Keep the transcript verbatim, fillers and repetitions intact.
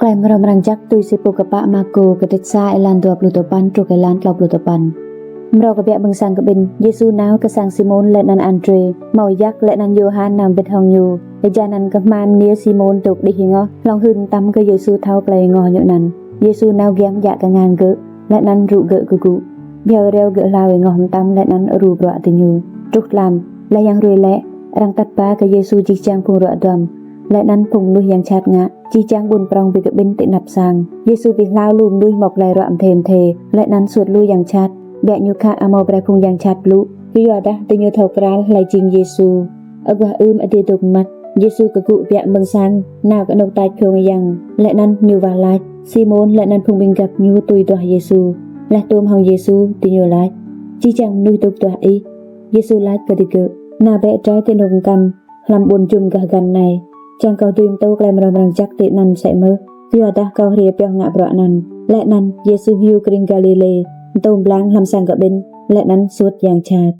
Klei mrâo mrang jăk tui si pô kpă Markô kdrêč sa êlan dua pluh dua păn truh êlan tlâo pluh dua păn. Mrâo kbiă mơ̆ng sang kƀĭn, Yêsu nao kơ sang Simôn leh anăn Andrê, mâo Yak leh anăn Yôhan nao mbĭt hŏng ñu. Êjai anăn kmha mniê Simôn dôk đih êngoh, hlŏng hưn mtam kơ Yêsu thâo klei êngoh ñu anăn. Yêsu nao giăm djă kngan gơ̆, leh anăn rŭ gơ̆ kgŭ. Bhiâo riâo gơ̆ hlao êngoh mtam leh anăn đru bruă diñu. Truh tlam, leh yang hruê lĕ, arăng atăt ba kơ Yêsu jih jang phung ruă duam, leh anăn phung mnuih yang jhat ngă, jih jang ƀuôn prŏng bi kƀĭn ti anăp sang. Yêsu bi hlao lu mnuih mâo klei ruă mdê mdê, leh anăn suôt lu yang jhat, ƀiă ñu khă amâo brei phung yang jhat blŭ, kyuadah diñu thâo kral hlei jing Yêsu. Aguah ưm adiê dôk mmăt, Yêsu kgŭ kbiă mơ̆ng sang, nao kơ anôk tač kông yang, leh anăn ñu wah lač. Simôn leh anăn phung ƀĭng găp ñu tui duah Yêsu. Leh tuôm hŏng Yêsu, diñu lač: Jih jang mnuih dôk duah ih. Yêsu lač kơ digơ̆: Nao bĕ drei ti anôk mkăn, hlăm ƀuôn jŭm gah găn anei, čiăng kâo dưi mtô klei mrâo mrang jăk ti anăn msĕ mơh, kyuadah kâo hriê pioh ngă bruă anăn. Leh anăn Yêsu hiu krĭng Galilê, mtô mblang hlăm sang kƀĭn, leh anăn suôt yang jhat.